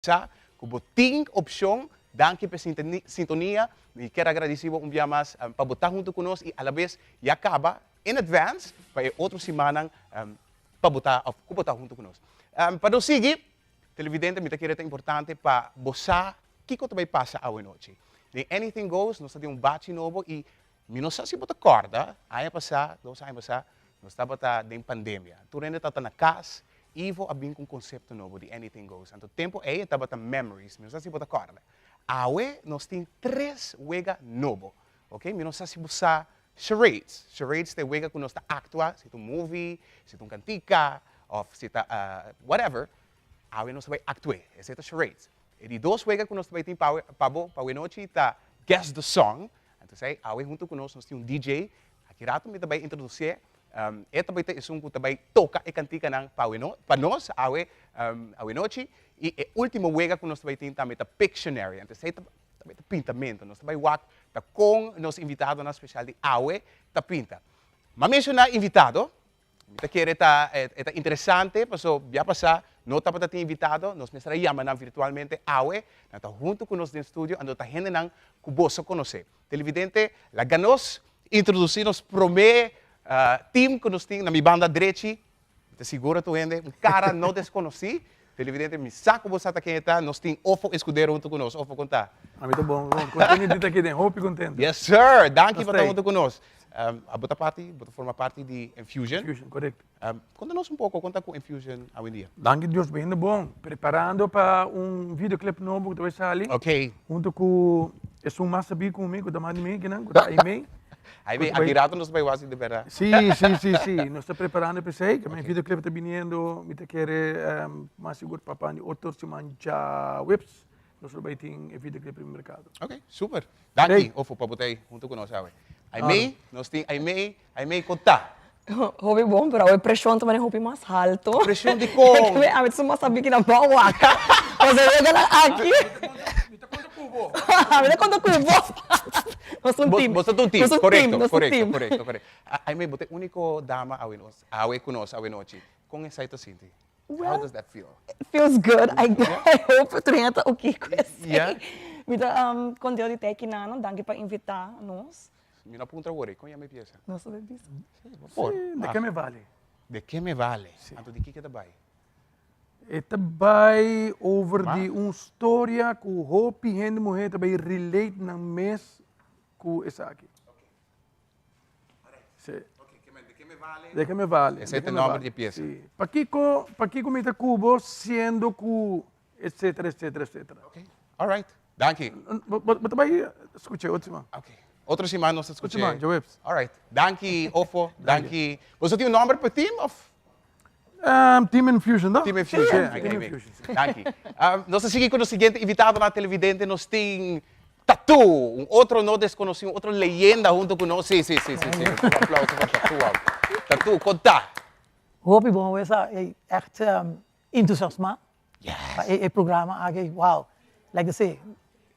Sa ku bo tin opshon. Danki pa e sintonia. Mi kier a gradisi bo un bia mas pa bo ta huntu ku nos i alabes ya kaba in advance pa e otro simannan pa bo ta òf ku bo ta huntu ku nos. Pa nos sigui, televidente, mi ta kere ta importante pa bo sa kiko ta bai pasa awenochi. Den Anything Goes nos ta den un bachi nobo i mi no sa si bo ta kòrda aña pasá, dos aña pasá, nos tabata den pandemia. Tur hende tabata na kas. Ivo a bin ku un konsepto nobo di Anything Goes. Anto tempu ei e tabata Memories. Mi no sa si bo ta kòrda. Awe nos tin tres wega nobo. Ok, mi no sa si bo sa charades. Charades ta e wega ku nos ta aktua, si ta un movie, si ta un kantika, òf si ta whatever. Awe nos ta bai aktu'é. Esei ta charades. E di dos wega ku nos ta bai tin pa pa bo pa awe nochi ta Guess the Song. Anto esei awe huntu ku nos nos tin un DJ. Aki rato mi ta bai introdusié. E ta bai ta esun ku ta bai toka e kantikanan pa awe no pa nos awe awe nochi. I e ultimo wega ku nos ta bai tin tambe ta Pictionary. Anto esei ta ta bai ta pintamentu. Nos ta bai wak ta kon nos invitadonan speshal di awe ta pinta. M'a menshoná invitado. Mi ta kere ta e ta interesante paso bia pasá no tabata tin invitado, nos mester a yama nan virtualmente, awe nan ta huntu ku nos den studio anto ta hendenan ku boso konosé. Televidente, laga nos introdusí nos promé team ku nos tin na mi banda drechi, mi ta siguro tur hende un kara no deskonosí, televidente mi sa ku bo sa ta ken e ta, nos tin Ofo Escudero huntu ku nos. Ofo kon ta? Ami ta bon, bon, kontentu di ta aki den, hopi kontentu. Yes sir, danki pa ta huntu ku nos. Abo ta parti, bo ta forma parti di Enfusion. Enfusion, korekto. Konta nos un poko, kon ta ku Enfusion awendia? Danki Dios, bayendo bon. Preparando pa un videoclip nobo ku ta bai sali. Ok. Hunto ku esun mas sabí ku mi, ku ta mas di mi kinan, ku ta Aimee. Aimee, aki rato nos ta bai wak si di bèrdat. Si, si, si, si. Nos ta preparando p'esei. Ku mi videoclip ta biniendo, mi ta kere mas sigur pa pan di otro siman djaweps. Nos lo bai tin e videoclip riba mercado. Ok, super. Danki, Ofo, pa bo ta ei hunto cu nos awe. Aimee, nos tin Aimee, Aimee con ta? Hopi bon, pero awe presion ta mane hopi mas halto. Presion di con? Ami ta mas sabi ki na bao wak. Pasobra e weganan aki. Mi ta conta cu bo. Mi ta conta cu bo. Nos ta un team. Bo ta un team, corecto, corecto, corecto, corecto. Aimee, bo ta e unico dama awe nos, awe cu nos awe nochi. Con esai ta sinti? How does that feel? It feels good. I hope tur hende ta oké ku esei. Mi ta kontento di ta aki nan. Danki pa invitá nos. Mi no a puntra wor, kon yama e piesa? Nos ta bisa. Sí, bo por. De ke me vale. De ke me vale. Anto di kiko e ta bai? E ta bai over di un storia ku hopi hende muhé ta bai relate nan mes ku esaki. Sí. De ke me vale. Esei ta e nòmber di e piesa. Sí. Pakiko, pakiko mi ta ku bo siendo ku etcetera, etcetera, etcetera. Ok, alright. Danki. Bo, bo ta bai skuch'é otro siman. Ok. Otro siman nos ta skuch'é. Otro siman, djaweps. Alright. Danki, Ofo. Danki. Boso tin un nòmber pa e team òf? Team Infusion, no? Team Infusion. Sí, Team Infusion, sí. Danki. Nos ta sigui ku nos siguiente invitadonan televidente. Nos tin Tattoo, un otro no deskonosí, un otro leyenda hunto ku nos. Sí, sí, sí, sí, sí. Un aplauso pa Tattoo. Tattoo, kon ta? Hopi bon, wesa echt entusiasmá Yes. pa e programa aki. Wow, like they say,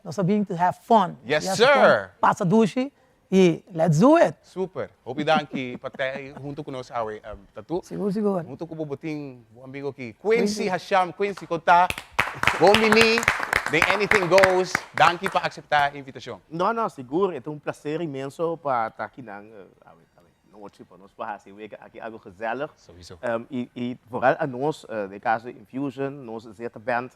nos a bin to have fun. Yes, sir. Pasa dushi y let's do it. Super. Hopi danki pa ta hunto ku nos awe, Tattoo. Sigur, sigur. Hunto ku bo bo tin bo amigo aki, Quincy Hasham. Quincy, kon ta? Bon bini den Anything Goes. Danki pa akseptá e invitashon. No, no, sigur. E ta un plaser inmenso pa ta akinan awe nochi pa nos por hasi e wega aki algo gezellig. Souiso. I vooral anos, den kaso di Infusion, nos Zeta Band,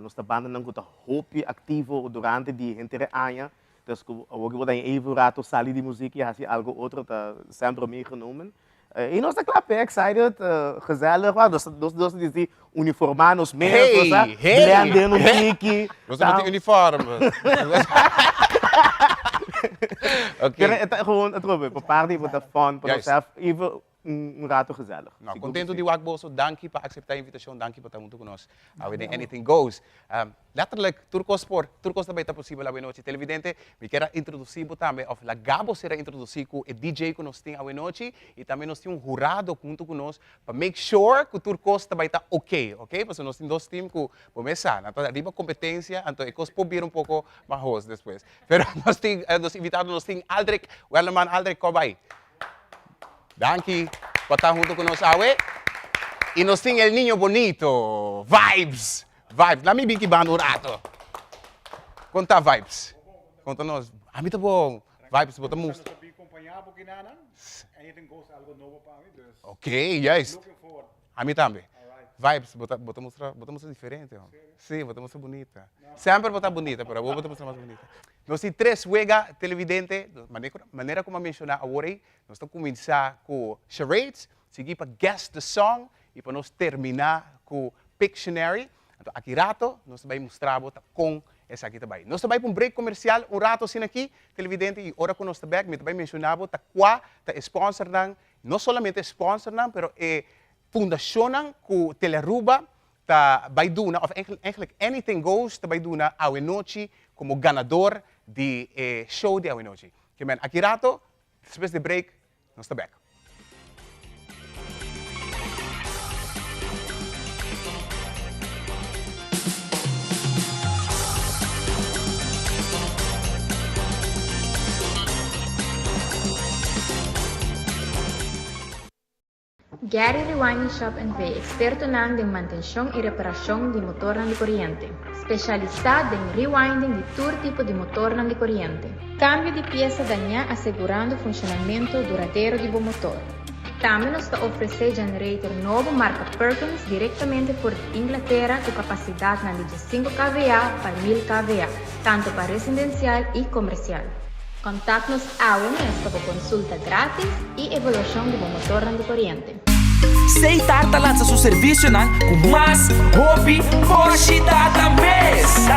nos ta bandanan ku ta hopi aktivo durante di henter e aña. Dus ku awor ku bo ta even un rato sali di muzik i hasi algo otro ta semper meegenomen. I nos ta kla p'e, excited, gezellig, wou nos nos nos ta disi uniformá nos mes, Hey, nos ta hey! blend den un tiki. Nos ta mete uniform. Ok. Pero e ta gewoon atrobe, pa parti bo ta fun, pa nos Juist. hef even un rato gezellig. No, Sigur contento ku di si. wak boso. Danki pa acepta e invitacion, danki pa ta hunto cu nos awe den Anything Goes. Letterlijk, tur cos por, tur cos ta bay ta posibel awe nochi. Televidente, mi kier a introduci bo tambe, of laga bo ser a introduci cu e DJ cu nos tin awe nochi, y tambe nos tin un hurado hunto cu nos pa make sure cu tur cos ta bay ta ok, ok? Pasobra nos tin dos team cu bo mes sa, nan ta riba competencia, anto e cos por bira un poco mahos despues. Pero nos tin, nos invitado, nos tin Aldrich Werleman. Aldrich, con bay? Danki pa ta hunto cu nos awe. Y nos tin el niño bonito, Vibes. Vibes, laat mi bin ki banda un rato. Kon ta Vibes? Konta nos. Ami ta bon. Vibes, bo ta mustra. Ok, juist. Ami tambe. Vibes, bo ta, bo ta mustra, bo ta mustra diferente, hom. Sí, bo ta mustra bunita. Semper bo ta bunita, pero awor bo ta mustra mas bunita. Nos tin tres wega, televidente, manera ku mi a menshoná awor ei, nos ta kuminsá ku charades, sigui pa guess the song i pa nos terminá ku Pictionary. Anto aki rato nos ta bai mustra bo ta kon esaki ta bai. Nos ta bai pa un break komersial un rato asina aki, televidente, i ora ku nos ta bèk mi ta bai menshoná bo ta kua ta e sponsornan, no solamente e sponsornan pero e fundashonnan ku Telearuba ta bai duna òf eigenlijk Anything Goes ta bai duna awenochi komo ganador di e show di awenochi. Ke men aki rato despues di break nos ta bèk. Gary Rewinding Shop NV. Ekspertonan den mantenshon i reparashon di motornan di koriente. Spesialisá den rewinding di tur tipo di motornan di koriente. Kambio di piesa dañá asegurando funshonamentu duradero di bo motor. Tambe nos ta ofresé generator nobo marka Perkins direktamente for di Inglatera ku kapasidatnan di diesinku kVA pa mil kVA, tantu pa residensial i komersial. Kontakt nos awe mes pa bo konsulta gratis i evaluashon di bo motornan di koriente. Seitar ta lansa su servisionan ku mas hopi boshi data mes.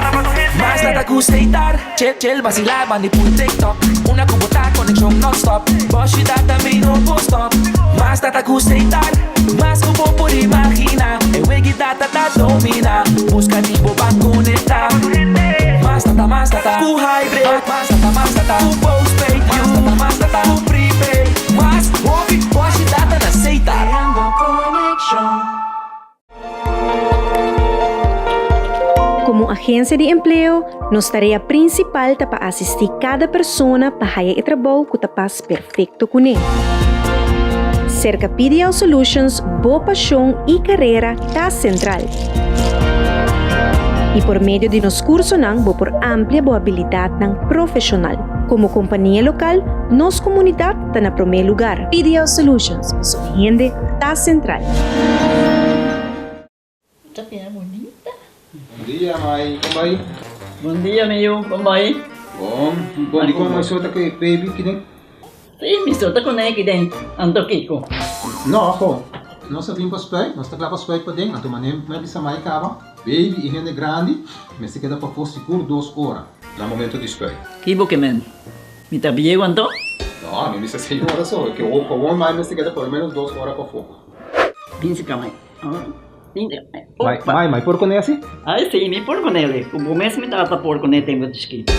Mas data ku Seitar, chill chill basila bandi pul TikTok. Una ku bo ta konekshon non-stop, boshi data mi no por stop. Mas data ku Seitar, mas ku bo por imagina. E wegi data ta domina, buska di bo ban konekta. Mas data, mas data ku hybrid, mas data, mas data ku postpaid, mas data, mas data ku prepaid. Mas hopi boshi data na Seitar. Komo agensia di empleo, nos tarea prinsipal ta pa asistí kada persona pa haya e trabou ku ta pas perfekto kuné. Serka PDL Solutions bo pashon i karera ta sentral. I por medio di nos kursonan bo por amplia bo abilidatnan profeshonal. Komo kompania lokal, nos komunidat ta na promé lugar. PDL Solutions, pasobra hende ta sentral. Ta bira bunita. Bon dia mai, kon bai? Bon dia mi yu, kon bai? Bon, bon di kon mai so ta ku e baby kiden? Si, mi so ta kuné kiden, anto kiko? No, ho, nos a bin pa spuit, nos ta kla pa spuit paden, anto manera mi a bisa mai kaba, baby i hende grandi mester keda pafó sigur dos ora na momento di spuit. Kibo ke men? Mi ta bieu anto? No, mi bisa señora so, ke awor mai mester keda por lo menos dos ora pafó. Bin si kama. Mai, mai, mai por kuné asi? Ai si, mi por kuné li. Ku bo mes mi tata por kuné tempu di chikito.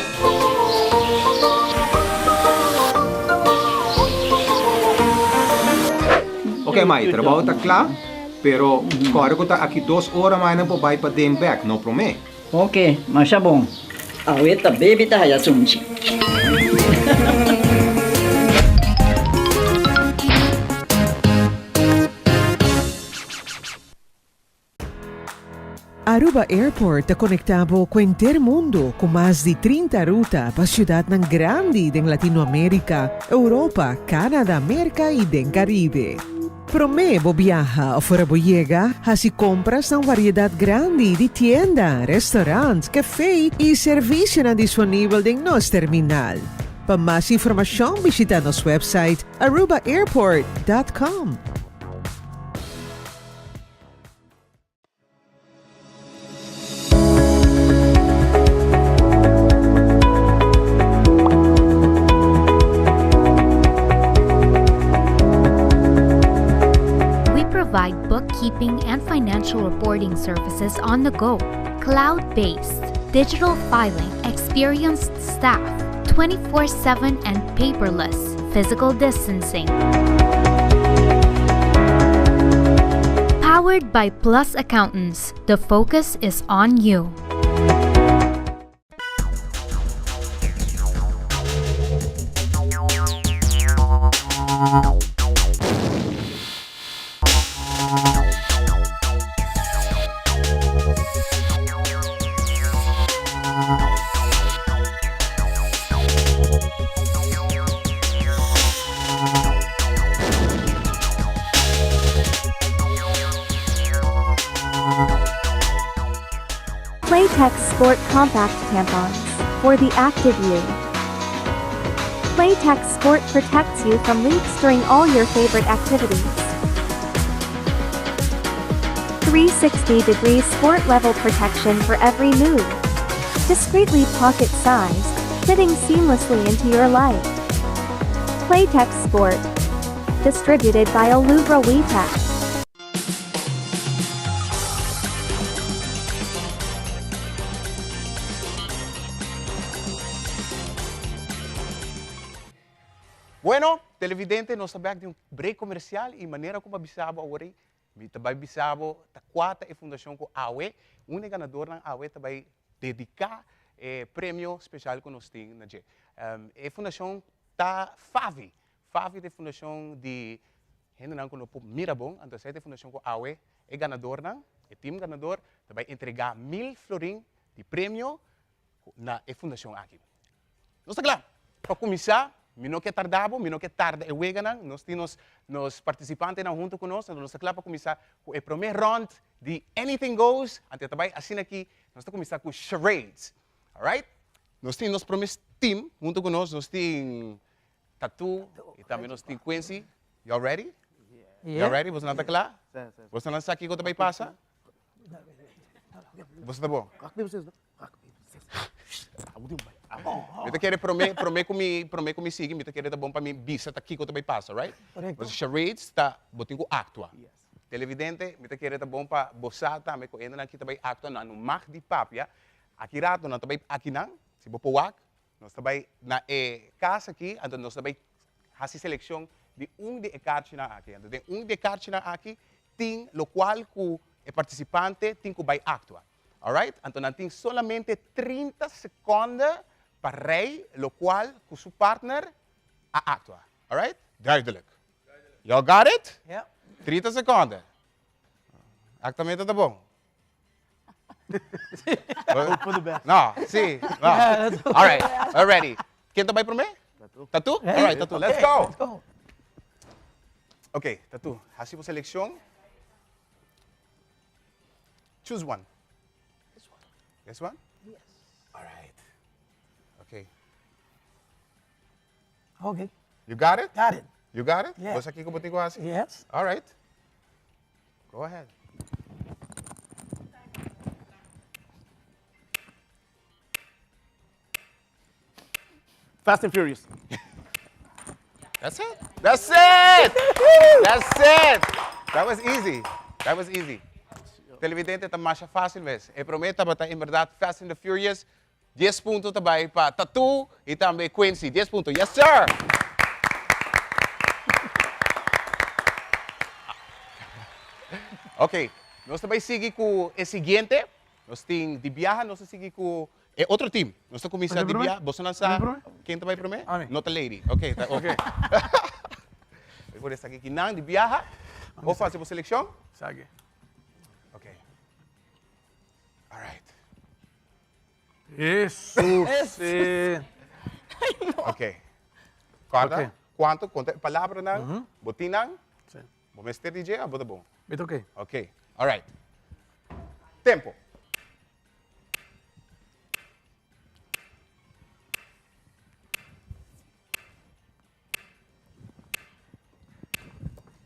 Ok mai, trabou ta kla, pero kòrda ku ta aki dos ora mai nan por bai paden bèk, no promé. Ok, masha bon. Awe ta baby ta haya sunchi. Aruba Airport ta conecta bo cu henter mundo cu mas di 30 ruta pa ciudadnan grandi den Latinoamerica, Europa, Canada, Merca y den Caribe. Prome bo biaha of ora bo yega, haci compras na un variedad grandi di tienda, restaurant, cafe y servicionan disponibel den nos terminal. Pa mas informacion bishita nos website arubaairport dot com. We provide bookkeeping and financial reporting services on the go, cloud-based, digital filing, experienced staff, 24-7 and paperless, physical distancing. Powered by Plus Accountants, the focus is on you. Playtex Sport Compact Tampons, for the active you. Playtex Sport protects you from leaks during all your favorite activities. 360 degree sport level protection for every move. Discreetly pocket sized, fitting seamlessly into your life. Playtex Sport. Distributed by Olubra WeTech. Bueno, televidente, nos ta bek di un break comercial y manera como a bisa bo awor ei, mi ta bay bisa bo ta cua ta e fundacion cu awe, un di e ganadornan awe ta bay dedica e premio special cu nos tin na dje. E fundacion ta FAVI. FAVI ta e fundacion di hendenan cu no por mira bon, anto esey ta e fundacion cu awe e ganadornan, e team ganador, ta bay entrega mil florin di premio na e fundacion aki. Nos ta kla pa kuminsá. Mi no ke tarda bo, mi no ke tarda e weganan. Nos tin nos nos partisipantenan huntu ku nos, anto nos ta kla pa kuminsá ku e promé rònt di Anything Goes. Anto e ta bai asina aki, nos ta kuminsá ku charades. Alright? Nos tin nos promé team huntu ku nos. Nos tin Tattoo i tambe nos tin Quincy. Y'all ready? Y'all ready? Boso nan ta kla? Boso nan sa kiko ta bai pasa? Boso ta bon? Mi ta kere prome, prome ku mi, prome ku mi sigui, mi ta kere ta bon pa mi bisa ta kiko ta bai pasa, right? Korekto. Pasobra charades ta bo tin ku aktua. Televidente, mi ta kere ta bon pa bo sa tambe ku hendenan aki ta bai aktua, nan no mag di papia. Aki rato nan ta bai akinan, si bo por wak, nos ta bai na e kas aki, anto nos ta bai hasi selekshon di un di e karchinan aki. Anto den un di e karchinan aki tin lokual ku e partisipante tin ku bai aktua. Alright, anto nan tin solamente 30 seconde pa rei locual cu su partner a actua. Alright? Duidelijk. Y'all got it? Yeah. 30 seconde. Actamento ta bon. Hope for the best. No, si. No. Alright, we're ready. Ken ta bai prome? Tatu. Tatu? Alright, Tatu, let's go. Let's go. Ok, Tatu, haci bo seleccion. Choose one. This one. This one? Yes. All right. Okay. Okay. You got it? Got it. You got it? Yeah. Bo sa kiko bo tin ku hasi? Yes. All right. Go ahead. Fast and Furious. That's it. That's it. That's it. That was easy. That was easy. Televidente ta masha fácil mes. E promé tabata en berdad Fast and the Furious. Dies punto ta bai pa Tattoo y tambe Quincy. Dies punto. Yes, sir! Ok, nos ta bai sigui ku e siguiente. Nos tin di biaha, nos ta sigui ku e otro team. Nos ta kuminsá di biaha. Boso nan sa ken ta bai promé? No ta Lady. Ok, ta ok. Mi por esaki kinan di biaha. Bo fasi bo selekshon? Saki. Ok. Alright. Jesus! Ok. Kòrda kuantu konta e palabranan bo tin nan? Bo mester di dje of bo ta bon? Mi ta ok. Ok, alright. Tempo.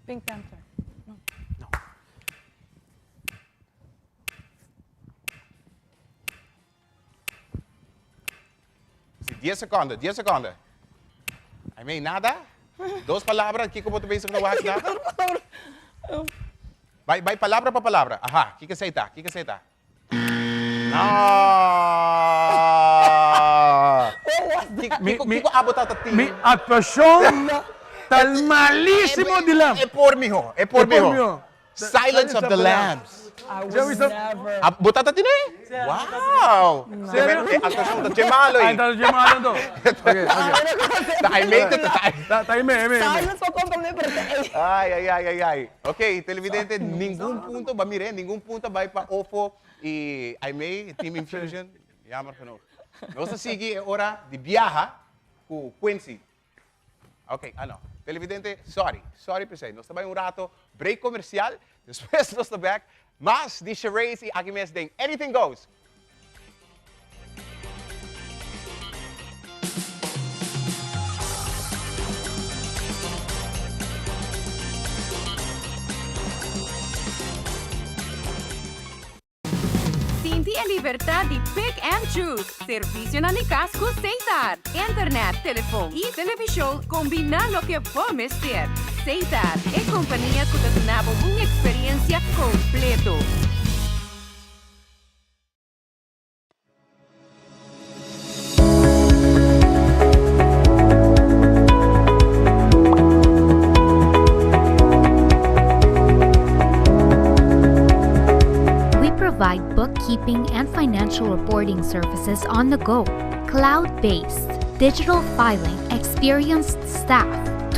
Pink Panther. No. No. Si dies seconde, dies seconde. I mean, nada? Dos palabra, kiko bo ta bezig na wak na? Bai, bai palabra pa palabra. Aha, kiko esei ta? Kiko esei ta? No! Kiko, kiko abo ta ta tin? Mi actuacion ta malísimo, Dylan. E por miho, e por miho. Silence of the Lambs. I would never. Ah, bo tata tine? Wow! Serio? E actuacion ta dje malo Ah, ei. ta dje malo anto. Ok, ok. Ta ai mente, ta ai. Ta, ta aime, aime, aime. Silence pa comprende pero ta ei. Ai, ai, ai, ai, ai. Ok, televidente, ningun punto, ba mire, ningun punto bai pa Ofo y Aimee, Team Infusion. Jammer genoeg. Nos ta sigui e ora di biaha cu Quincy. Ok, ah no. Televidente, sorry, sorry p'esei. Nos ta bai un rato break comercial, despues nos ta back. Mas di charades y aki mes den Anything Goes. Sinti e libertad di pick and choose. Servicionan di cas cu Setar. Internet, telefon y television combina loke bo mester. Setar, e compania cu ta duna bo un experiencia completo. We provide bookkeeping and financial reporting services on the go, cloud-based, digital filing, experienced staff,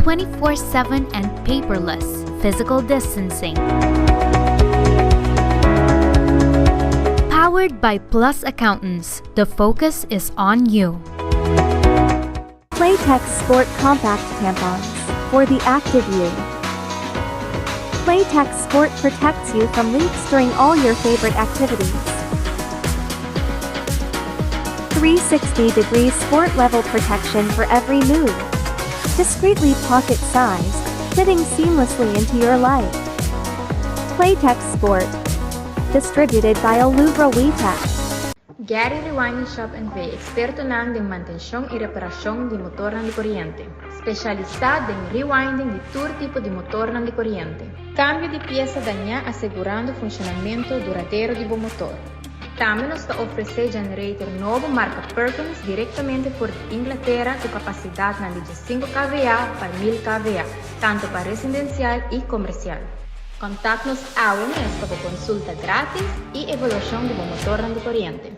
24-7 and paperless, physical distancing. Powered by Plus Accountants, the focus is on you. Playtex Sport Compact Tampons for the active you. Playtex Sport protects you from leaks during all your favorite activities. 360 degree sport level protection for every move. Discreetly pocket sized, fitting seamlessly into your life. Playtex Sport. Distributed by Olubra WeTech. Gary Rewinding Shop NV. Ekspertonan den mantenshon i reparashon di motornan di koriente. Spesialisá den rewinding di tur tipo di motornan di koriente. Kambio di piesa dañá asegurando funshonamentu duradero di bo motor. Tambe nos ta ofresé generator nobo marka Perkins direktamente for di Inglatera ku kapasidatnan di diesinku kVA pa mil kVA, tantu pa residensial i komersial. Kontakt nos awe mes pa bo konsulta gratis i evaluashon di bo motornan di koriente.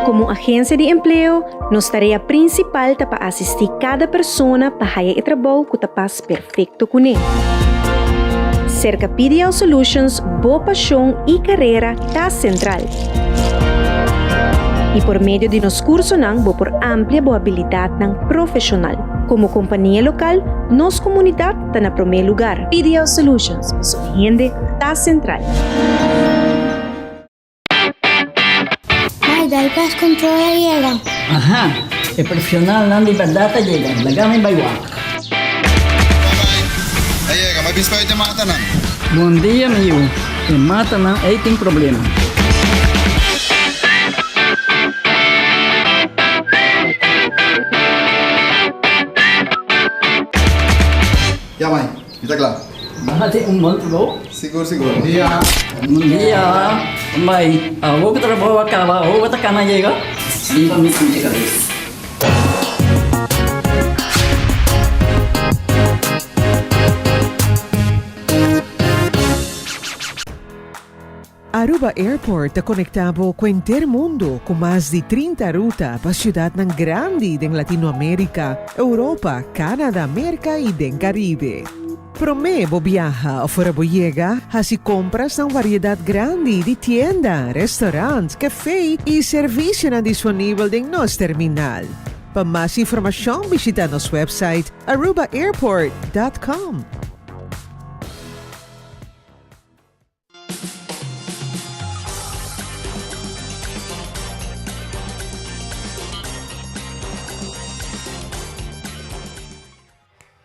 Komo agensia di empleo, nos tarea prinsipal ta pa asistí kada persona pa haya e trabou ku ta pas perfekto kuné. Serka PDL Solutions bo pashon i karera ta sentral. I por medio di nos kursonan bo por amplia bo abilidatnan profeshonal. Komo kompania lokal, nos komunidat ta na promé lugar. PDL Solutions, pasobra hende ta sentral. Mai, dal pest control a yega. Aha, e profesionalnan di berdad a yega. Laga mi bai wak. A yega, mai bin spuit e matanan. Bon dia, mi yu. E matanan ei tin problema. Ya, mai, mi ta kla. Nan a tin un bon trabou? Sigur, sigur. Bon dia. Bon dia. Mai, awor ku trabou a kaba, awor bo ta kana yega? Riba mi punta kabes. Aruba Airport ta conecta bo cu henter mundo cu mas di 30 ruta pa ciudadnan grandi den Latinoamerica, Europa, Canada, Merca y den Caribe. Prome bo biaha of ora bo yega, haci compras na un variedad grandi di tienda, restaurant, cafe y servicionan disponibel den nos terminal. Pa mas informacion bishita nos website arubaairport dot com.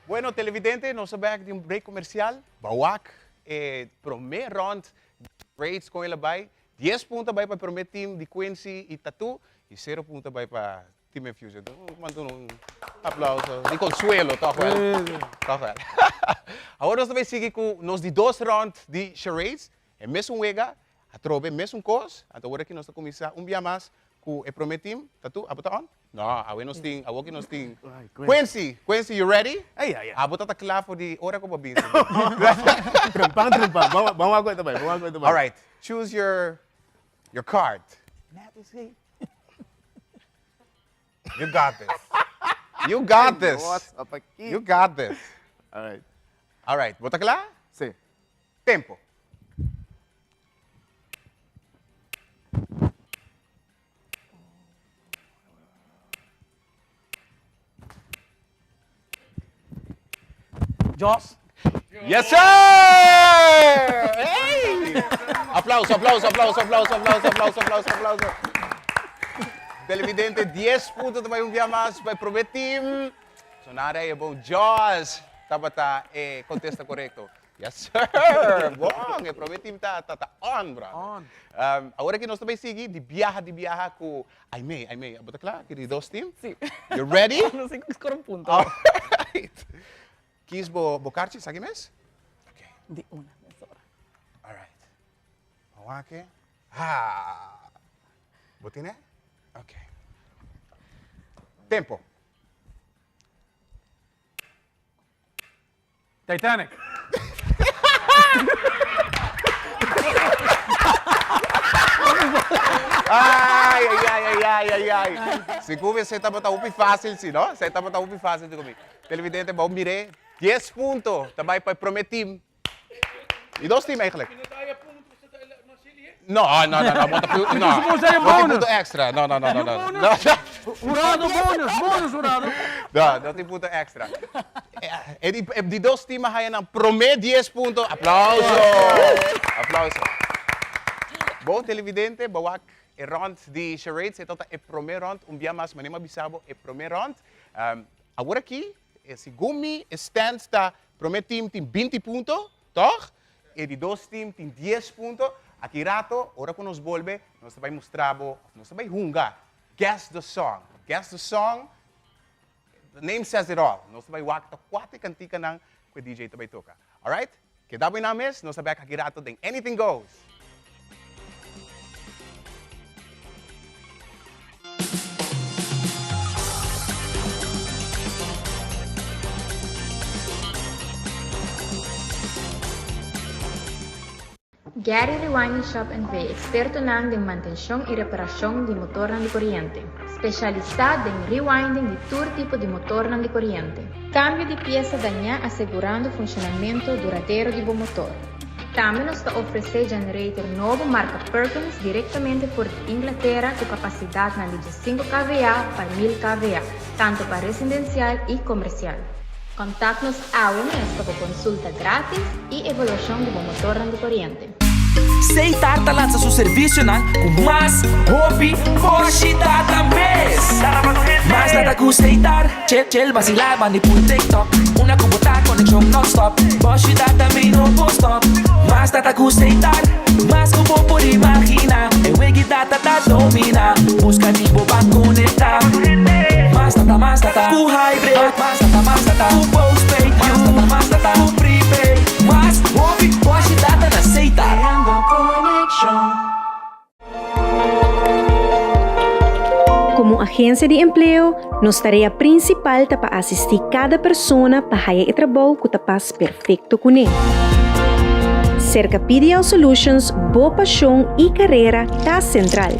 Bueno, televidente, nos a back di un break comercial. Bawak, e prome rond rates con el a bay. 10 punto a bay pa e prome team di Quincy y Tattoo y 0 punto a bay pa Team Infusion. Manda un aplauso di consuelo, toch wel? Toch wel. Awor nos ta bay sigui cu nos di dos round di charades. E mesun wega, atrobe mesun cos. Anto awor aki nos ta cuminsa un bia mas cu e prome team. Tatu, abo ta on? No, awe nos tin, awor ki nos tin Quincy. Quincy, you ready? Abo ta ta cla for di ora cu bo a binti. Trempan, trempan. Ban wak cu e ta bay, ban wak cu e ta bay. Alright, choose your card. You got this. You got this. You got this. All right. All right. Bo ta kla? Sí. Tempo. Jaws. Yes sir! Hey! Aplauso, aplauso, aplauso, aplauso, aplauso, aplauso, aplauso, aplauso. Televidente, 10 punto ta bai un bia mas pa e prome team. Sonara e bon Jaws tabata e contesta corecto. Yes sir! Bon, e prome team ta ta ta on, brother. On. Um, awor aki nos ta bai sigui di biaha di biaha ku Aimee, Aimee, abo ta kla? Ki di dos team? Si. You ready? No sé ku score un punto. Alright. Kies bo bo karchi, esaki mes? Ok. Di una mes ora. Alright. Awake. Ha! Bo tine? Ok. Tempo. Titanic. Ai, ai, ai, ai, ai, ai, ai. Si ku esei tabata hopi fácil, si, no? Esei tabata hopi fácil di ku mi. Televidente, bo mir'é, dies punto ta bai pa e promé team. I dos team eigenlijk. No, no, no, no, bo ta pu, no. Bo ta No tin bonus. punto extra. No, no, no, no, no. No, Jurado bonus, bonus jurado. no, no tin punto extra. E di, e di dos team a haya nan promé dies punto. Aplauso! Aplauso. Bo televidente, bo wak e rond di charades, e tabata e promé rond. Un bia mas, manera mi a bisa bo, e promé rond. Awor aki, segun mi, e stand ta promé team tin binti punto, tòg? E di dos team tin dies punto. Aki rato, ora ku nos bolbe, nos ta bai mustra bo, òf nos ta bai hunga Guess the Song. Guess the Song, the name says it all. Nos ta bai wak ta kua ta e kantikanan ku e DJ ta bai toka. Alright? Keda bo einan mes, nos ta bek aki rato den Anything Goes! Gary Rewinding Shop NV. Ekspertonan den mantenshon i reparashon di motornan di koriente. Spesialisá den rewinding di tur tipo di motornan di koriente. Kambio di piesa dañá asegurando funshonamentu duradero di bo motor. Tambe nos ta ofresé generator nobo marka Perkins direktamente for di Inglatera ku kapasidatnan di diesinku kVA pa mil kVA, tantu pa residensial i komersial. Kontakt nos awe mes pa bo konsulta gratis i evaluashon di bo motornan di koriente. Seitar ta lansa su servisionan ku mas hopi boshi data mes. Mas data ku Seitar, chel chel basila bandi pul TikTok. Una ku bo ta konekshon non stop, boshi data mi no por stop. Mas data ku Seitar, mas ku bo por imagina. E wegi data ta domina, buska di bo ban konekta. Mas data, mas data ku hybrid, mas data, mas data ku postpaid, mas data, mas data ku prepaid. Mas hopi boshi data na Seitar. Komo agensia di empleo, nos tarea prinsipal ta pa asistí kada persona pa haya e trabou ku ta pas perfekto kuné. Serka PDL Solutions bo pashon i karera ta sentral.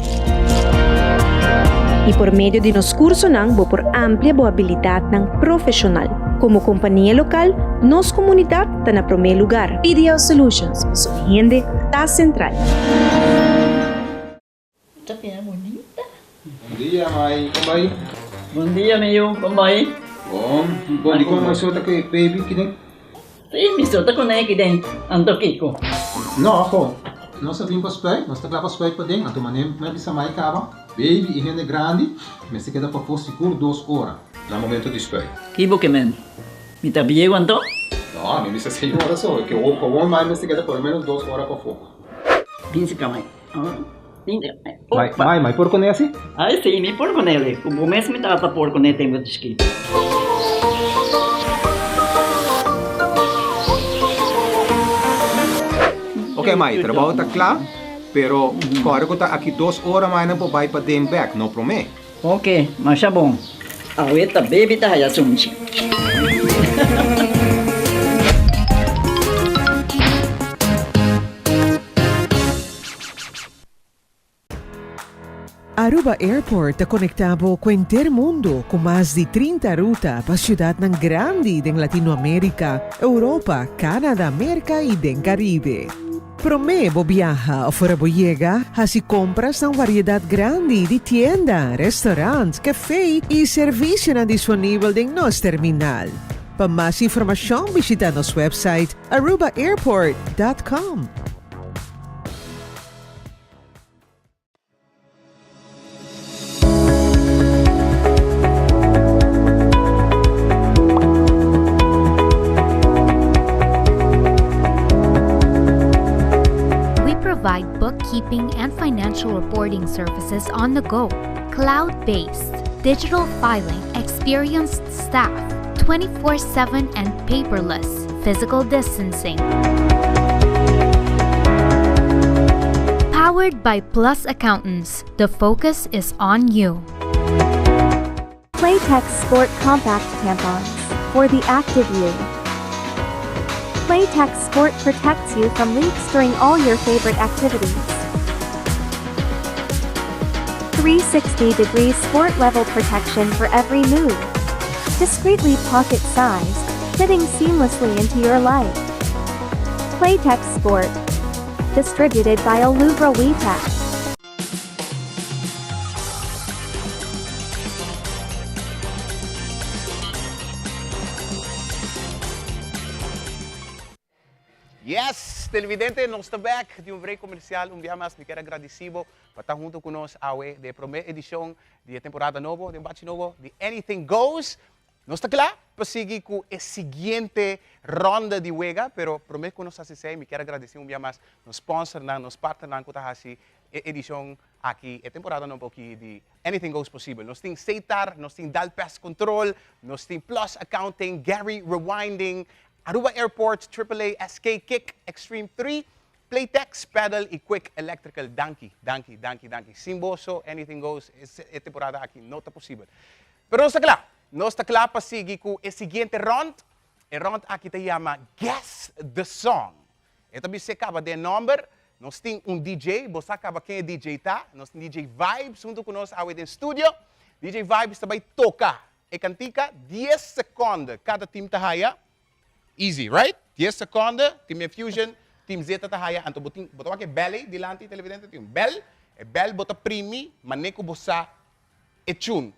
I por medio di nos kursonan bo por amplia bo abilidatnan profeshonal. Komo kompania lokal, nos komunidat ta na promé lugar. PDL Solutions, pasobra hende ta sentral. Ta bira bunita. Bon dia mai, kon bai? Bon dia mi yu, kon bai? Bon, bon di kon mai so ta ku e baby kiden? Si, mi so ta kuné kiden, anto kiko? No, ho, nos a bin pa spuit, nos ta kla pa spuit paden, anto manera mi a bisa mai kaba, baby i hende grandi mester keda pafó sigur dos ora na momento di spuit. Ki bo ke men? Mi ta bieu anto? No, mi bisa señora so, ke gewoon mai mester keda por lo menos dos ora pafó. Bin si ka mai. Mai, mai, mai por kuné asi? Ai si, mi por kuné li. Ku bo mes mi tata por kuné tempu di chikito. Ok mai, trabou ta kla, pero kòrda ku ta aki dos ora mai nan por bai paden bèk, no promé. Ok, masha bon. Awe ta baby ta haya sunchi. Aruba Airport ta conecta bo cu henter mundo cu mas di trinta ruta pa ciudadnan grandi den Latinoamerica, Europa, Canada, Merca y den Caribe. Promé bo biaha of ora bo yega, hasi kompras na un variedat grandi di tienda, restaurant, kafé i servisionan disponibel den nos terminal. Pa mas informacion bishita nos website arubaairport dot com. We provide bookkeeping and financial reporting services on the go, cloud-based, digital filing, experienced staff, 24-7 and paperless, physical distancing. Powered by Plus Accountants, the focus is on you. Playtex Sport Compact Tampons for the active you. Playtex Sport protects you from leaks during all your favorite activities. 360 degree sport level protection for every move. Discreetly pocket sized, fitting seamlessly into your life. Playtex Sport. Distributed by Olubra WeTech. Yes, televidente, nos ta back di un break comercial. Un biaha mas mi kier a gradici bo pa ta hunto cu nos awe den e prome edicion di e temporada nobo, di un bachi nobo di Anything Goes. Nos ta kla pa sigui ku e siguiente ronda di wega, pero promé ku nos hasi esei mi kier a gradesí un bia mas nos sponsornan, nos partnernan ku ta hasi e edishon aki, e temporada nobo aki di Anything Goes posibel. Nos tin Setar, nos tin Dal Pest Control, nos tin Plus Accounting, Gary Rewinding, Aruba Airport, Triple A, SK Kick, Extreme 3, Playtex, Pedal i Quick Electrical. Danki, danki, danki, danki. Sin boso Anything Goes e temporada aki no ta posibel. Pero nos ta kla! Nos ta kla pa sigui ku e siguiente rònt. E rònt aki ta yama Guess the Song. E ta bis'é kaba den nòmber. Nos tin un DJ, bo sa kaba ken e DJ ta. Nos tin DJ Vibes huntu ku nos awe den studio. DJ Vibes ta bai toka e kantika dies sekònde kada tim ta haya. Easy, right? Dies sekònde, Team Infusion, Team Zeta ta haya. Anto bo tin, bo ta wak e bèl ei dilanti televidente? Tin un bèl. E bèl bo ta primi manera ku bo sa e tune.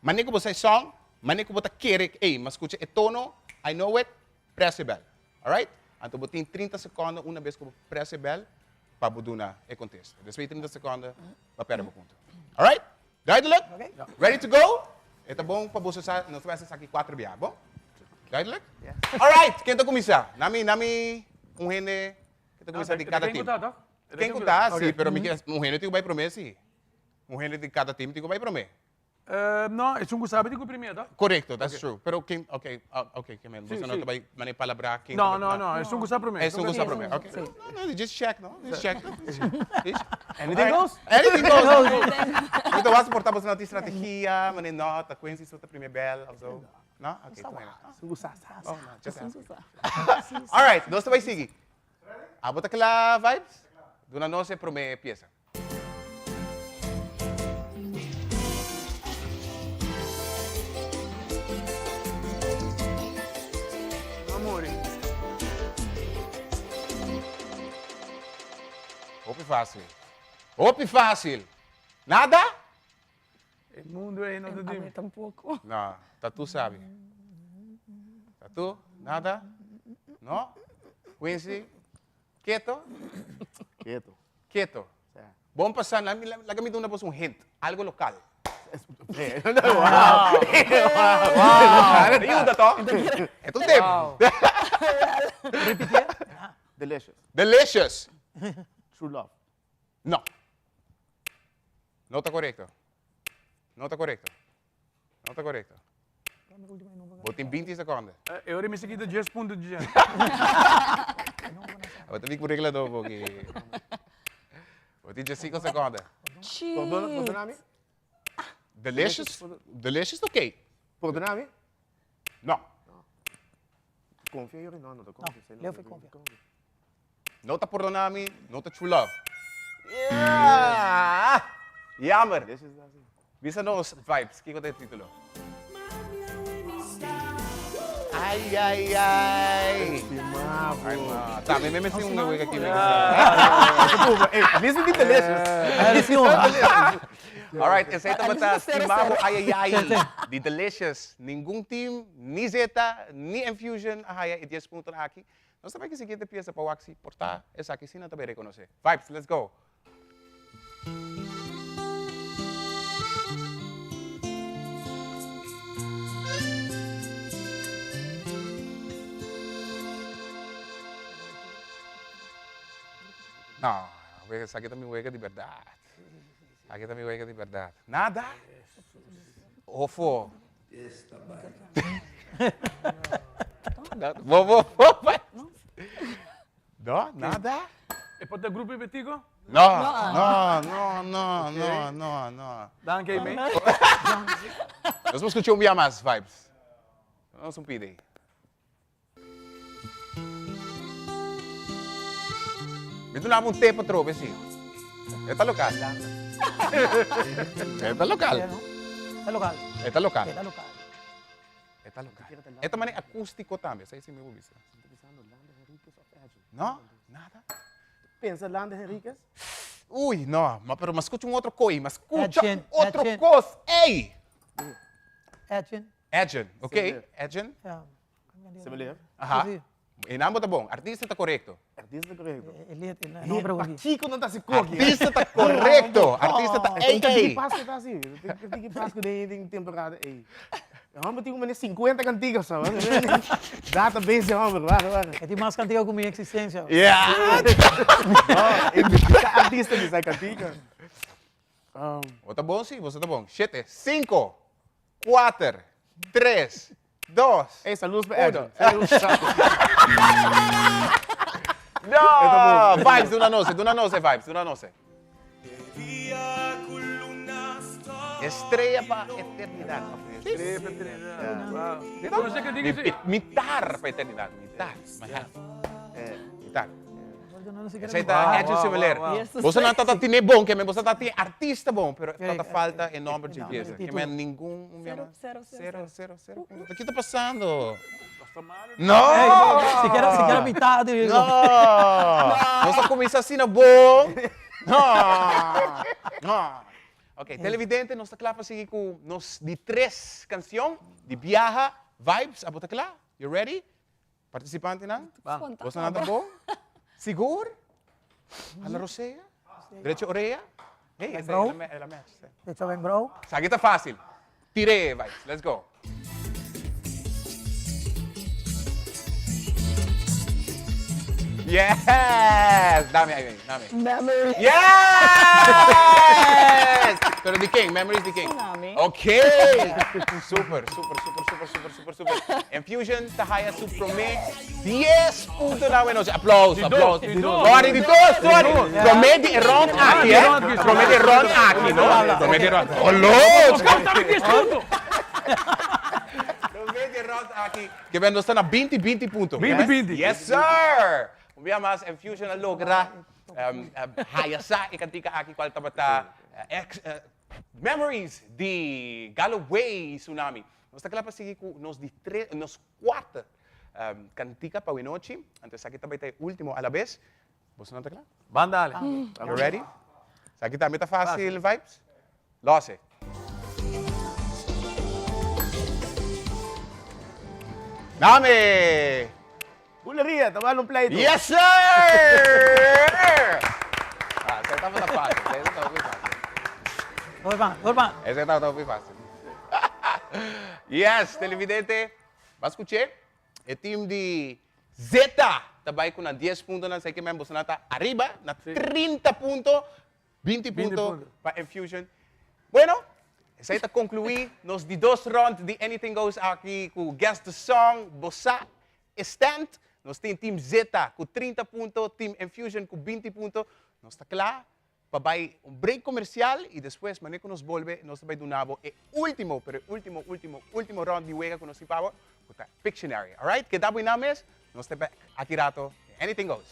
Mane ku bo sa e song, mane ku bo ta kere, ey, m'a skucha e tono, I know it, press e bel. Alright? Anto bo tin 30 sekondo una bes ku bo press e bel pa bo duna e kontesta. Despues di 30 sekondo bo a perde bo punto. Alright? Duidelijk? Ready to go? E ta bon pa boso sa, nos ta bai hasi esaki kuater bia, bon? Duidelijk? Alright, ken ta kuminsá? Nami, nami un hende ke ta kuminsá di kada team. Ken ku ta, si, pero mi ke un hende tin ku bai promé si. Un hende di kada team tin ku bai promé. No, esun ku sabi tin ku primé, ta? Korekto, that's true. Pero ken, ok, ok, ke men, boso no ta bai manera palabrá ken No, no, no, esun ku sa promé. Esun ku sa promé, ok. No, no, just check, no? Just check. Anything goes. Anything goes. Mi ta wak por ta boso no tin strategia, manera no, ta Quincy so ta primé bèl of so. No? Ok, ta bueno. Esun ku sa, sa. Oh, no, just ask. Alright, nos ta bai sigui. Abo ta kla, Vibes? Duna nos e promé piesa. Hopi fácil. Hopi fácil. Nada? E mundo ei no ta dimi. Ami tampoco. No, ta tu sabi. Ta tu? Nada? No? Quincy? Keto? Keto. Keto. Bon pasa, laga mi duna bos un hint, algo local. Wow. Wow. Yuda to. E ta un tip. Repitié. Delicious. Delicious. True love. No. No ta korekto. No ta korekto. No ta korekto. Bo tin 20 sekonde. E ora mi sa kita 10 punto di dje. Bo ta bin ku regla nobo aki. Bo tin 15 sekonde. Pordona, pordona mi? Delicious, delicious ta oké. Pordona mi? No. Konfia Yuri? No, no ta konfia. No, Leo fue konfia. No ta pordona mi, no ta true love. Yeah! Jammer. Bisa nos, Vibes, kiko ta e titulo? Ai, ai, ai. Ai, ma. Ta, mi mester un wega aki. At least mi tin delicious. At least mi tin delicious. Alright, esei tabata Stimabo Ayayay di Delicious. Ningun team, ni Zeta, ni Enfusion a haya e dies puntonan aki. Nos ta bai ku e siguiente piesa pa wak si por ta esaki si nan ta bai rekonosé. Vibes, let's go! No, esaki ta mi wega di berdad. Aki ta mi wega di berdad. Nada? Ofo. Bo, bo, bo. No, nada? E por ta grupo Betico? No, no, no, no, no, no, no. Danki, me. Nos por scucha un bia mas, Vibes. Nos un pide. Mi duna bo un tep atrobe si. E ta local. E ta local. E ta local. E ta local. E ta local. E ta local. E ta manera acústico tambe, esei si mi bo bisa. No, nada. Pensa Landa Henriquez? Uy, no, ma pero ma scucha un otro coi, ma scucha un otro cos. Ey! Edgin. Edgin, ok, Edgin. Ja. Similar. Aha. E naam ta bon. Artista ta korekto. Artista ta korekto. E leet e nombre hoor. Pakiko nan ta hasi koki? Artista ta korekto. Artista ta ey ey. Tin Pasku ta hasi. Tin Pasku den temporada ey. E homber tin como 50 cantiga sa. Database di homber. Wak wak. E tin mas cantiga ku mi existencia. Yeah. No, artista di sa cantiga. Bo ta bon si, boso ta bon. Shete, cinco, kuater, tres, dos, Ey, saludos pa uno. Edwin. Saludos. No! Vibes, duna nos, duna nos e vibes, duna nos e. Estrella pa eternidad. Estrella pa eternidad. Wow. Conoce que diga si? Mitar pa eternidad, mitar. Mitar. Esei ta Edwin Seveler. Boso nan tata tine bon, ke men boso tata tin artista bon, pero tata falta e nomber dje pieza. Ke men ningun un bia mas. Cero, cero, cero. Cero, cero, cero. Ki ta pasando? No! Sikiera, sikiera mitad di. No! Nos a kuminsá asina bon. No! No! Ok, televidente, nos ta kla pa sigui ku nos di tres kanshon di Biaha Vibes. Abo ta kla? You ready? Participantenan, bosonan ta bon? Sigur? Hala rosea? Drecha orea? Hey, esa e la match. Drecha wenkbrauw. Esaki ta fácil. Tire, vibes. Let's go. Yes! Dame ahí, dame. Memories. Yes! Pero di ken? Memories di ken? Tsunami. Ok! Super, super, super, super, super, super, super. Enfusion ta haya su prome 10 punto na awe noche. Aplauso, aplauso. Di dos. Sorry, di dos, sorry. Prome di e round aki, eh. Prome di e round aki, no? Prome di e round. Olo! Nos 10 punto. Prome di e round aki. Ke ben nos ta na 20, 20 punto. 20, 20. Yes, sir! Un bia mas, Enfusion a logra haya sa e kantika aki kual tabata ex Memories di Galloway Tsunami. Nos ta kla pa sigui ku nos di tres, nos kuarta kantika pa awenochi. Anto esaki ta bai ta e ultimo alabes. Boso nan ta kla? Ban dale. You ready? Esaki tambe ta fácil, Vibes. Lose. Dame! Buleria, ta bal un pleito. Yes, sir! Ah, esei tabata fácil, esei tabata hopi fácil. Hoor ban, hoor ban. Esei tabata hopi fácil. Yes, televidente, b'a skuch'é? E team di Zeta ta bai ku nan dies puntonan, esei ke men boso nan ta ariba na 30 punto. 20 punto pa Enfusion. Bueno, esei ta conclui nos di dos rond di Anything Goes aki cu Guess the Song, Bo Sa e Stand. Nos tin Team Zeta cu 30 punto, Team Enfusion cu 20 punto. Nos ta cla pa bay un break comercial y despues manera cu nos bolbe nos ta bay duna bo e ultimo, pero e ultimo, ultimo, ultimo rond di wega cu nos tin pa bo, cu ta Pictionary. Alright, keda bo einan mes. Nos ta back aki rato Anything Goes.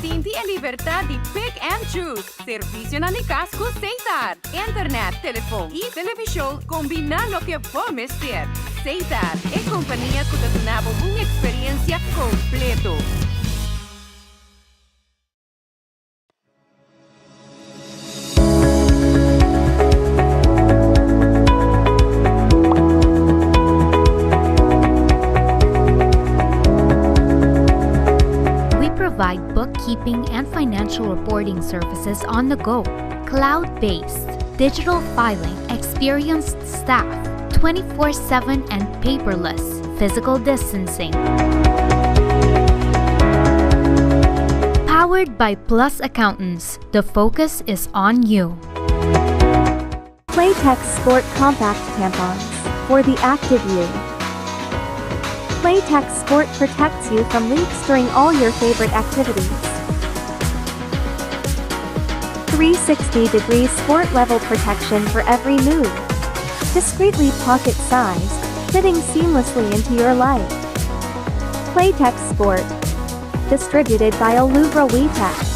Sinti. e libertad di pick and choose. Servicionan di cas cu Setar. Internet, telefon y television combina loke bo mester. Setar, e compania cu ta duna bo un experiencia completo. We provide bookkeeping and financial reporting services on the go, cloud-based, digital filing, experienced staff, 24-7 and paperless, physical distancing. Powered by Plus Accountants, the focus is on you. Playtex Sport Compact Tampons for the active you. Playtex Sport protects you from leaks during all your favorite activities. 360 degree sport level protection for every move. Discreetly pocket sized, fitting seamlessly into your life. Playtex Sport. Distributed by Olubra WeTech.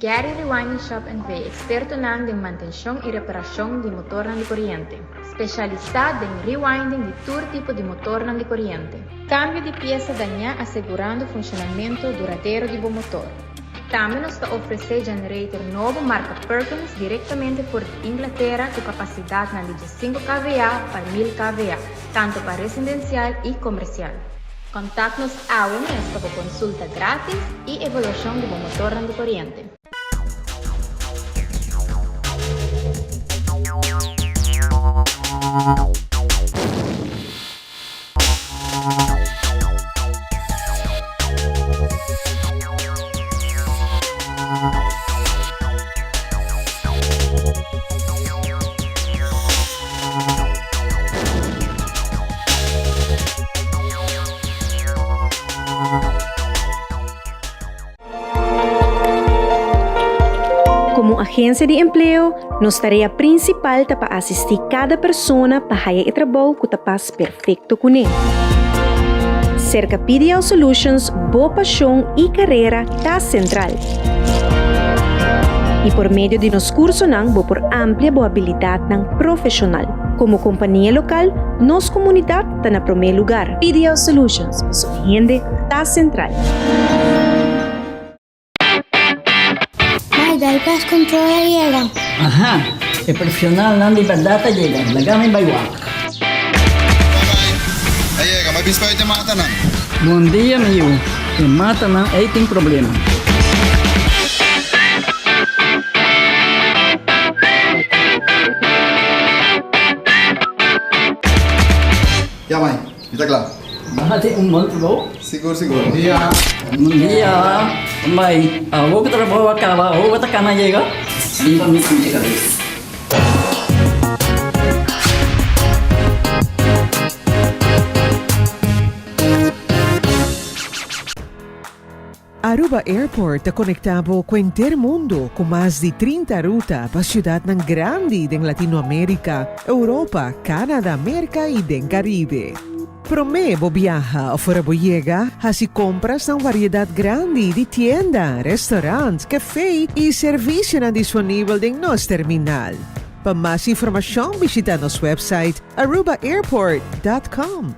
Gary Rewinding Shop NV, Ekspertonan den mantenshon i reparashon di motornan di koriente. Spesialisá den rewinding di tur tipo di motornan di koriente. Kambio di piesa dañá asegurando funshonamentu duradero di bo motor. Tambe nos ta ofresé generator nobo marka Perkins direktamente for di Inglatera ku kapasidatnan di diesinku kVA pa mil kVA, tantu pa residensial i komersial. Kontakt nos awe mes pa bo konsulta gratis i evaluashon di bo motornan di koriente. Komo agensia di empleo, nos tarea prinsipal ta pa asistí kada persona pa haya e trabou ku ta pas perfekto kuné. Serka PDL Solutions bo pashon i karera ta sentral. I por medio di nos kursonan bo por amplia bo abilidatnan profeshonal. Komo kompania lokal, nos komunidat ta na promé lugar. PDL Solutions, pasobra hende ta sentral. Mai, dal pest control a yega. Aha, e profesionalnan di berdad a yega, laga mi bai wak. A yega, mai bispuit e matanan. Bon dia mi yu, e matanan ei tin problema. Ya mai, mi ta kla. Bo hasi un bon trabou. Sigur sigur. Bon dia. Bon dia. Mai, awor ku trabou a kaba, awor bo ta kana yega? Bin pa mi sinti kabes. Aruba Airport ta conecta bo cu henter mundo cu mas di 30 ruta pa ciudadnan grandi den Latinoamerica, Europa, Canada, Merca y den Caribe. Prome bo biaha of ora bo yega, haci compras na un variedad grandi di tienda, restaurant, cafe y servicionan disponibel den nos terminal. Pa mas informacion bishita nos website arubaairport dot com.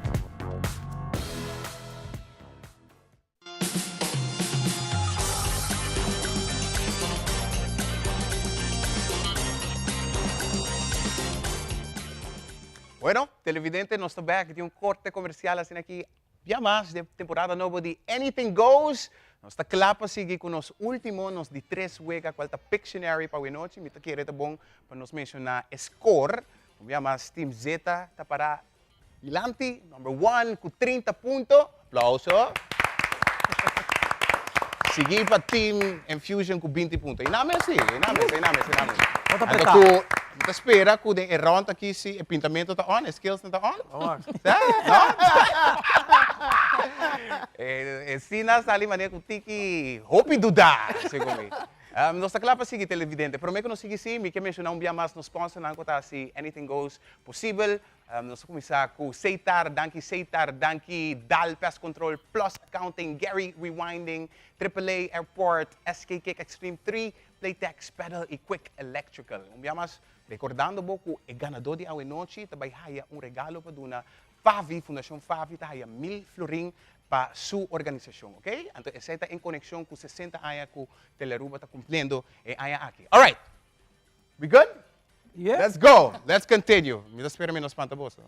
Bueno, televidente, nos ta back di un corte comercial asina aki bia mas den temporada nobo di Anything Goes. Nos ta kla pa sigui ku nos ultimo, nos di tres wega, kual ta Pictionary pa awenochi. Mi ta kere ta bon pa nos menshoná e score. Un bia mas Team Zeta ta pará Dilanti, number one ku 30 punto. Aplauso. Sigui pa Team Enfusion ku 20 punto. Einan mes si, einan mes, einan mes, einan mes. Bo ta Anto apretá. ku mi ta spera ku den e round aki si e pintamento ta on, e skills nan ta on. Sa? No? E, e si nan sali manera ku tiki hopi duda, segun mi. Nos ta kla pa sigui televidente. Promé ku nos sigui sí, mi ke menshoná un bia mas nos sponsornan ku ta hasi Anything Goes posibel. Nos ta kuminsá ku Seitar, danki Seitar, danki Dal Pest Control, Plus Accounting, Gary Rewinding, Triple A Airport, SK Kick Extreme 3, Playtex, Pedal i Quick Electrical. Un bia mas, rekordando bo ku e ganadó di awenochi ta bai haya un regalo pa duna Favi, Fundashon Favi ta haya mil florin pa su organisashon, ok? Anto esei ta en konekshon ku 60 aña ku Telearuba ta kumpliendo e aña aki. Alright! We good? Yeah. Let's go! Let's continue. Mi ta spera mi no spanta boso.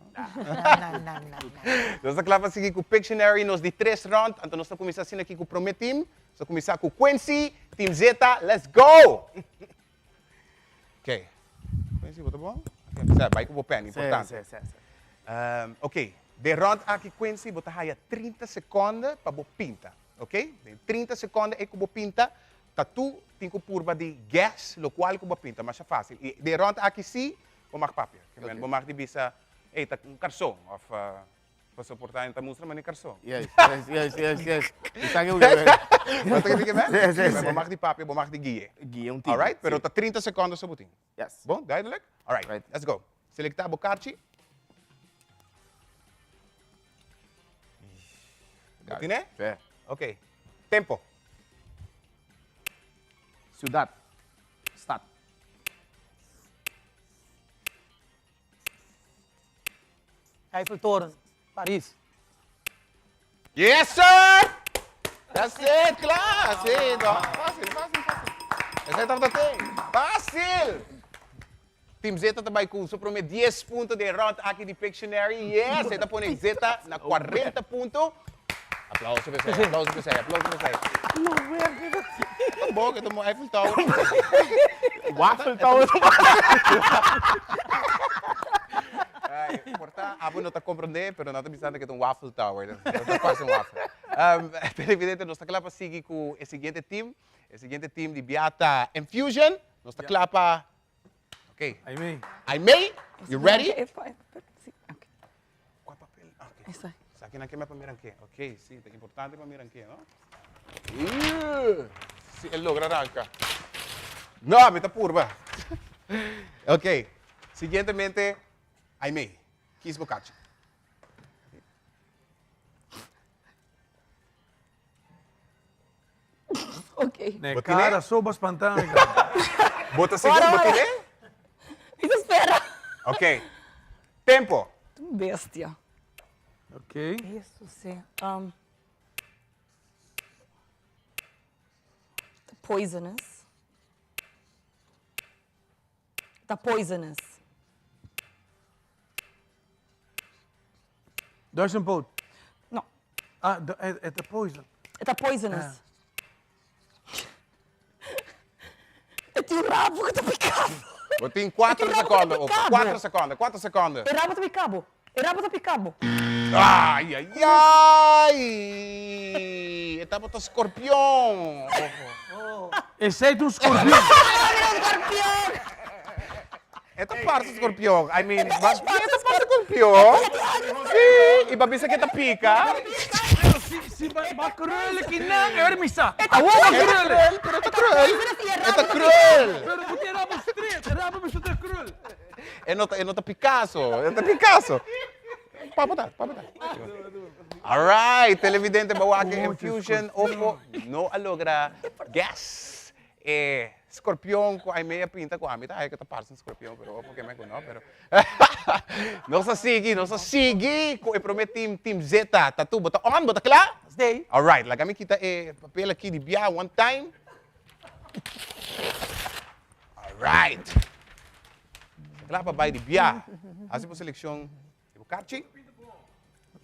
Nos ta kla pa sigui ku Pictionary, nos di tres rond. Anto nos ta kuminsá asina aki ku promé team. Nos ta kuminsá ku Quincy, Team Zeta. Let's go! Ok. Quincy, bo ta bon? Ok, sa, bai ku bo pen, importante. Sí, sí, sí. Ok, den rond aki, Quincy, bo ta haya 30 sekonde pa bo pinta. Ok? Den 30 sekonde ei ku bo pinta, Tatu tin ku purba di guess lokual ku bo a pinta, masha fásil. I den rònt aki sí bo mag papia. Ke men bo mag di bisa, ey ta un karson òf pasobra por ta ta mustra manera karson. Yes, yes, yes, yes, yes. Mi sa ke bo ke men. Bo sa ke men? Sí, sí, sí. Bo mag di papia, bo mag di guie. Guie un tiki. Alright, pero ta 30 sekondo so bo tin. Yes. Bon, duidelijk? Alright, Right. let's go. Selektá bo karchi. Bo tine? Sí. Ok. Tempo. Ciudad. Stad. Eiffeltoren, Paris. Yes, sir! That's it, kla! Sí, no. Fácil, fácil, fácil. Esei tabata te. Fácil! Team Zeta ta bai ku su promé 10 punto den rond aki di Pictionary. Yes! E ta pone Zeta na 40 punto. Aplauso pa esei, aplauso pa esei, aplauso pa esei. Ta bon, e ta bon. Eiffel Tower. Waffle Tower. Ay, por ta abo no ta comprende, pero nan ta bisando que ta un waffle tower. Ta parse un waffle. Um, televidente, nos ta kla pa sigui ku e siguiente team. E siguiente team di bia ta Infusion. Nos ta kla pa... Ok. Aimee. Aimee, you ready? Kua papel? Ok. Esaki nan keme pa miran ke. Ok, si, ta importante pa miran ke, no? Si e logra ranka. No, mi ta purba. Ok. Siguientemente, Aimee, kies bo kachi. Ok. Ne Bo tine? cara so bo spanta mi. Bo ta sigur bo tine? Mi ta spera. Ok. Tempo. Un bestia. Ok. Jesus, sí. Um, poisonous. Ta poisonous. Duizendpoot. No. Ah, e, e ta poison. E ta poisonous. E tin un rabo ku ta pika bo. Bo tin kuater sekonde, opa. Kuater sekonde, kuater sekonde. E rabo ta pika bo. E rabo ta pika bo. Ai, ai, ai! E tabata scorpion. Ojo. Esei ta un scorpion. Mira un scorpion! E ta parse scorpion. I mean, ba, e ta parse scorpion. Sí, i ba bisa ke ta pika. Pero si, si ba, ba krul kinan, e ora mi sa. Awor ba krul. Pero e ta krul. E ta krul. Pero bo tin rabo stret, e rabo mester ta krul. E no ta, e no ta Picasso, e no ta Picasso. Papa ta, papa ta. All right, televidente Bawake Infusion Ojo no a logra guess e scorpion cu Aimee a pinta cu ami ta haya cu ta parse un scorpion, pero ojo ke me cu no, pero nos a sigui, nos a sigui cu e prome team, Team Zeta. Tatu, bo ta on? Bo ta cla? Stay. All right, laga mi kita e papel aki di bia one time. All right. Kla pa bai di bia. Hasi bo selekshon di bo karchi.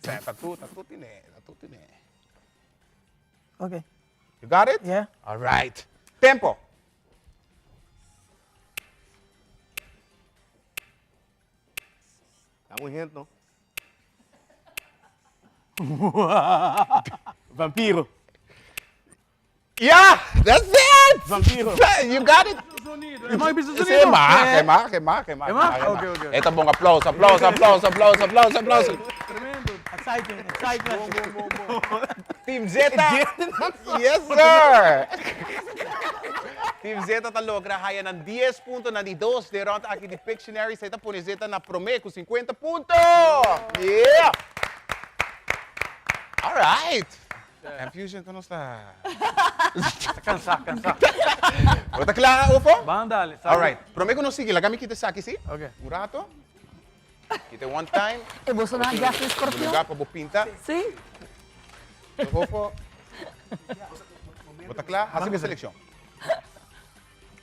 Sa, tatu, tatu tine, tatu tine. Okay. You got it? Yeah. All right. Tempo. Dame un hint, no? Vampiro. Yeah, that's it! Vampiro. You got it. E mag bisa Sí, sonido. mag, e mag, e mag, e mag. E mag? Ok, ok, ok. E ta bon, aplauso, aplauso, aplauso, aplauso, aplauso, aplauso. Tremendo. Exciting, excitement. Bon, bon, bon, bon. Team Zeta. Yes, sir. Team Zeta ta logra haya nan 10 punto na di dos den rond aki di Pictionary. Esei ta pone Zeta na prome ku 50 punto! Yeah! All right! Infusion kon nos ta? Ta kansa, kansa. Bo ta kla, Ufo? Ban dale. All right. Prome ku nos sigui, laga mi kita esaki, si? Ok. Un rato. Kita one time. E boso na gas di scorpion? Lugar pa bo pinta. Si. Ufo. Bo ta kla? Hasi bo selekshon.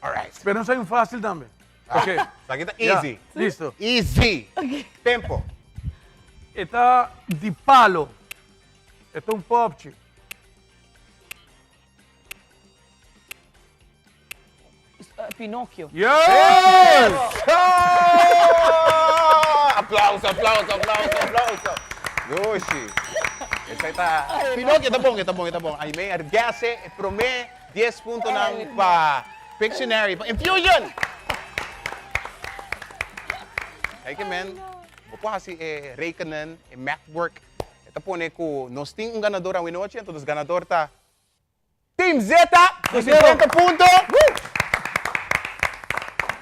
All right. Pero no sa un fácil tambe. Ok. Esaki ta easy. Listo. Easy. Tempo. E ta di palo. E ta un popchi. Pinocchio. Yes! Aplauso, aplauso, aplauso, aplauso. Yoshi. Esei ta Pinocchio ta bon, e ta bon, e ta bon. Aimee a guesse e prome 10 puntonan pa Pictionary, pa Infusion! Kijk men, bo por hasi e rekenen, e math work. E ta pone ku nos tin un ganador awenochi, anto nos ganador ta Team Zeta ku 50 punto.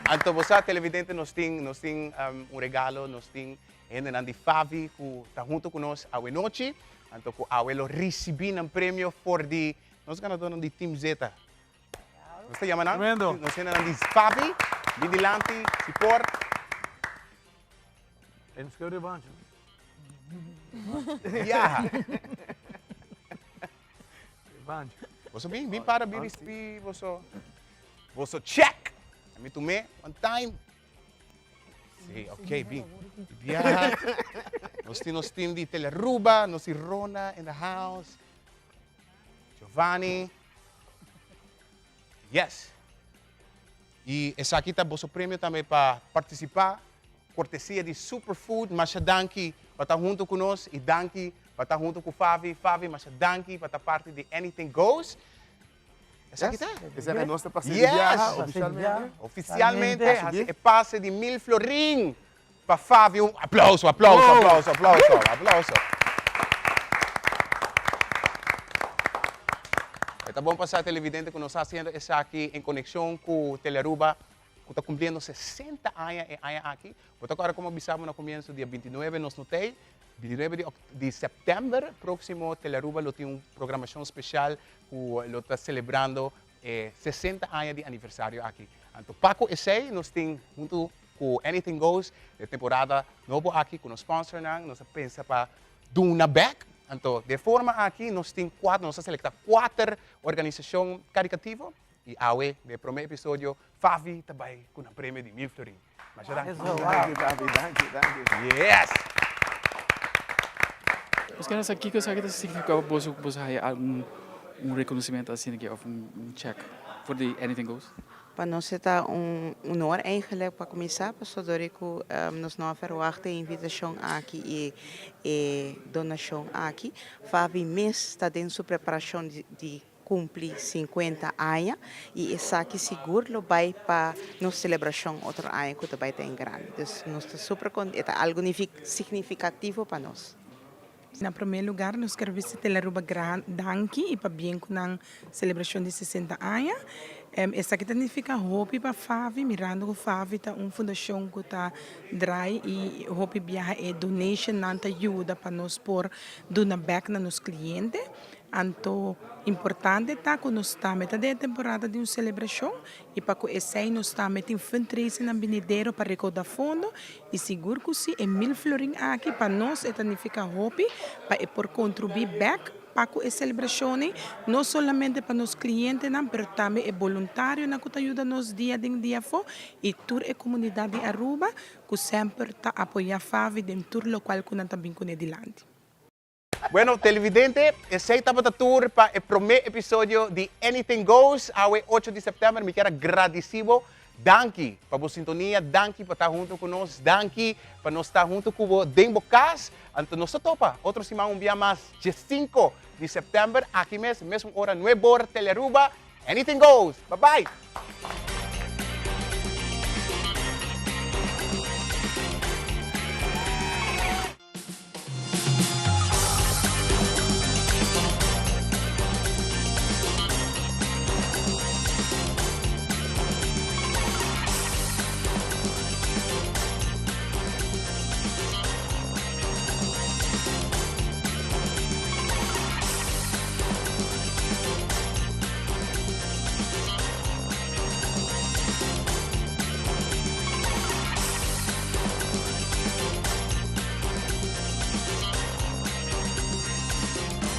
Anto bo sa televidente nos tin nos tin un regalo, nos tin hendenan di Favi ku ta hunto ku nos awenochi, anto ku awe lo risibí nan premio for di nos ganadornan di Team Zeta. Nos ta yama nan, nos hendenan di Favi, bin dilanti si por. E nos ke revancha. Biaha. Revancha. Boso bin, bin para bin risibí boso boso check. Mi tum'é one time. Sí, ok, bin. Biaha. Nos tin nos team di Telearuba, nos tin Rona in the house. Giovanni. Yes. Y esaki ta boso premio tambe pa participa, cortesia di Superfood. Masha danki pa ta hunto cu nos y danki pa ta hunto cu Favi. Favi, masha danki pa ta parti di Anything Goes. Esaki ta. Esaki nos ta pase di biaha oficialmente. Oficialmente haci e pase di 1000 florin pa Favi. Un aplauso, aplauso, aplauso, aplauso, aplauso. E ta bon pa sa televidente ku nos ta hasiendo esaki en konekshon ku Telearuba ku ta kumpliendo 60 aña e aña aki. Bo ta kòrda komo a bisa bo na komienso dia 29 nos no t'ei. 29 di di sèptèmber próksimo Telearuba lo tin un programashon speshal ku lo ta selebrando e 60 aña di aniversario aki. Anto pa ku esei nos tin huntu Ku Anything Goes, e temporada nobo aki ku nos sponsornan, nos a pensa pa duna bèk. Anto, di e forma aki nos tin kuater, nos a selektá kuater organisashon karikativo i awe den e promé episodio Favi ta bai ku nan premio di mil florin. Masha danki. Danki Favi, danki, danki. Yes! Nos kere sa kiko esaki ta significa pa boso ku boso haya algun un reconocimento asina aki of un check for di Anything Goes? Pa nos e ta un honor eigenlijk pa kuminsá, pasobra dor di ku nos no a verwagt e invitashon aki i e donashon aki. Favi mes ta den su preparashon di kumpli sinkuenta aña i esaki sigur lo bai pa nos selebrashon otro aña ku ta bai ta en grandi. Dus nos ta super kontentu, e ta algu signifikativo pa nos. Na promé lugar nos ker bisa Telaruba gran danki i pabien ku nan selebrashon di 60 aña. Esaki ta nifiká hopi pa Favi, mirando ku Favi ta un fundashon ku ta drai i hopi biaha e donationnan ta yuda pa nos por duna bèk na nos kliente. Anto importante ta ku nos tambe ta den e temporada di un selebrashon i pa ku esei nos tambe tin fundraising nan binidero pa rekoudá fondo I sigur ku si e mil florin aki pa nos e ta nifiká hopi pa e por kontribuí bèk pa ku e selebrashonnan, no solamente pa nos klientenan pero tambe e boluntarionan ku ta yuda nos dia den dia afó i tur e komunidat di Aruba ku semper ta apoyá Favi den tur lokual ku nan ta bin kuné dilanti. Bueno, televidente, esey tabata tur pa e prome episodio di Anything Goes, awe ocho di september. Mi kier a gradici bo. Danki pa bo sintonia, danki pa ta hunto cu nos, danki pa nos ta hunto cu bo den bo cas. Anto nos ta topa otro siman un bia mas, diescinco di september, aki mes, mesun ora, nuebe or, Telearuba. Anything Goes! Bye bye!